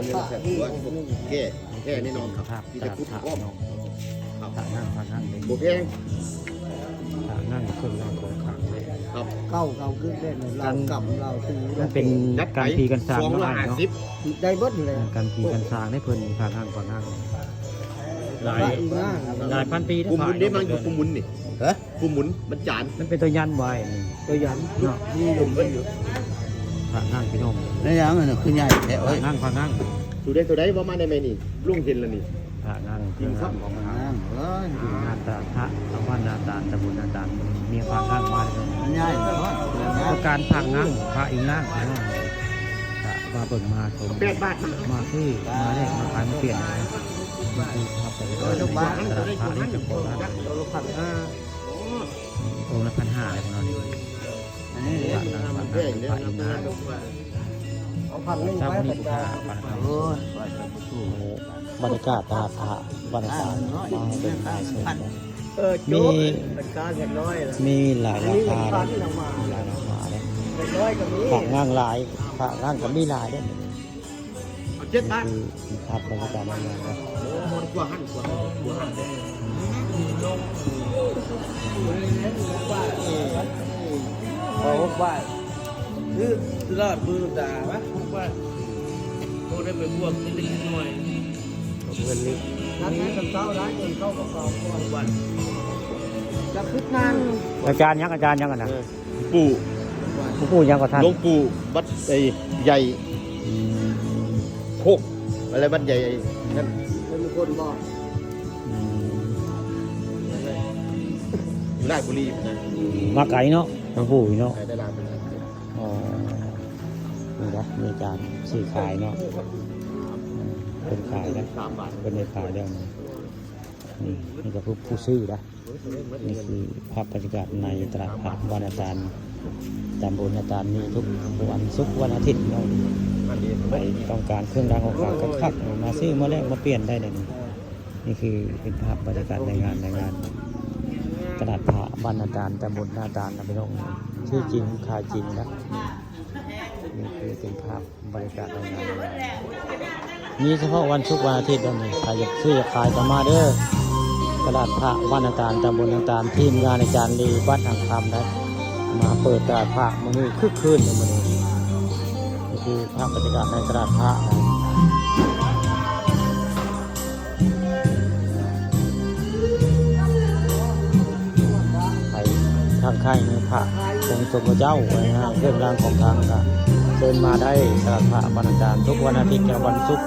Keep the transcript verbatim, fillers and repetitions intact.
แก้แก้แน่นอนครับ ครับ มีแต่พุทธ ครับ พร้อม เนาะ ครับ พระนั่ง พระนั่งเลย บ่แพง พระนั่งเครื่องรางของขลังเลย ครับ เก่าเก่าขึ้นเล่นเรากำเราตี มันเป็น จัดไป กันผีกันสาง สองร้อยห้าสิบ เนาะ ได้เบิดอยู่แล้ว กันผีกันสางได้เพิ่น พระนั่ง พระนั่ง หลาย พระอีนาง หลายพันปี ผู้หมุนได้มั้ง ผู้หมุนนี่ ฮะ ผู้หมุนมันจาน มันเป็นตัวยันไว้นี่ ตัวยัน เนาะ นี่ลงไปอยู่ พระนั่งพี่น้อง แล้วยังอันนั้นคือใหญ่แท้เอ้ย พระนั่ง พระนั่ง ตัวใดตัวใดว่ามาได้ไหมนี่ ลุงเห็นแล้วนี่ พระนั่ง จริงครับ พระนั่งของพระนั่ง นั่งเอ้ย อยู่หน้าตาพระ อำเภอนาตาล ตำบลนาตาล มีพระนั่งมาเลย มันใหญ่เนาะ ประการพระนั่ง พระอีนาง พระนั่ง พระมาเบิ่งมาชม แปดบาทนะ มาซื้อ มาแลก มาขาย มาเปลี่ยน มาซื้อ มาเปิด เออ ตลาดพระนี่จะโบราณ ตัวละพันห้า องค์ละพันห้าเลยของเรานี่ อันนี้ พระนั่ง พระนั่ง พระอีนาง เอาพันหนึ่ง เช้า ไป วันนี้ ก็ พระ ได้ พระนั่ง โอ้ย ไปไปประตู โอ้โห บรรยากาศตลาดพระ บรรยากาศ อ่า มาเป็นมาชม เออ มี โจ๊ะ เป็นการเรียบร้อยแล้ว มีหลายราคา อันนี้เป็นการที่เรามา หลายราคาเลย เรียบร้อยก็มี พระนั่งหลาย พระนั่งก็มีหลายเด้อ เอาเจ็ดบาท นี่คือภาพบรรยากาศในงานนะ โอ้โห กว่าหัน กว่าหัน กว่าหันเลย ขอหกบาท คือตลอดมือตาปะ หกบาท พวกได้ไปบวกนิดๆหน่อยๆ เงินนี่ นัดให้กันเช้าได้เงินเข้ากระเป๋าก่อน หกบาท จะคิดนาน อาจารย์ยัง อาจารย์ยังอะนะ เออ ปู่ หลวงปู่ยังกว่าท่าน หลวงปู่วัดไอ้ใหญ่ อืม โคกอะไร วัดใหญ่ไอ้นั่น เป็นคนบอก อืม อยู่ราชบุรีนะ มาไกลเนาะ หลวงปู่เนาะ ไปได้ลาวไปนะ อ๋อ นี่นะ มีการซื้อขายเนาะ อืม เป็นขายนะ สามบาท เป็นในขายแล้วนะ นี่ นี่ก็ผู้ ผู้ซื้อนะ นี่คือภาพบรรยากาศในตลาดพระบ้านอาจารย์ ตำบลอาจารย์ มีทุกวันศุกร์วันอาทิตย์เนาะ ไปต้องการเครื่องรางของขลังคักๆ มาซื้อมาแลกมาเปลี่ยนได้เลยนี่ นี่คือเป็นภาพบรรยากาศในงาน ในงาน ตลาดพระบ้านอาจารย์ ตำบลนาตาลนะพี่น้อง ชื่อจริงขายจริงนะ นี่คือเป็นภาพ บรรยากาศในงาน มีเฉพาะวันศุกร์วันอาทิตย์เท่านี้ ใครอยากซื้ออยากขายก็มาเด้อ ตลาดพระบ้านอาจารย์ ตำบลอาจารย์ ทีมงานอาจารย์ลี วัดอ่างคำได้ มาเปิดตลาดพระมื้อนี้คึกคืนเลยมื้อนี้ นี่คือภาพบรรยากาศในตลาดพระนะ ไปทางค่ายมีพระองค์สมเด็จเจ้าไว้นะ เครื่องรางของขลังก็เชิญมาได้ตลาดพระบ้านอาจารย์ ทุกวันอาทิตย์กับวันศุกร์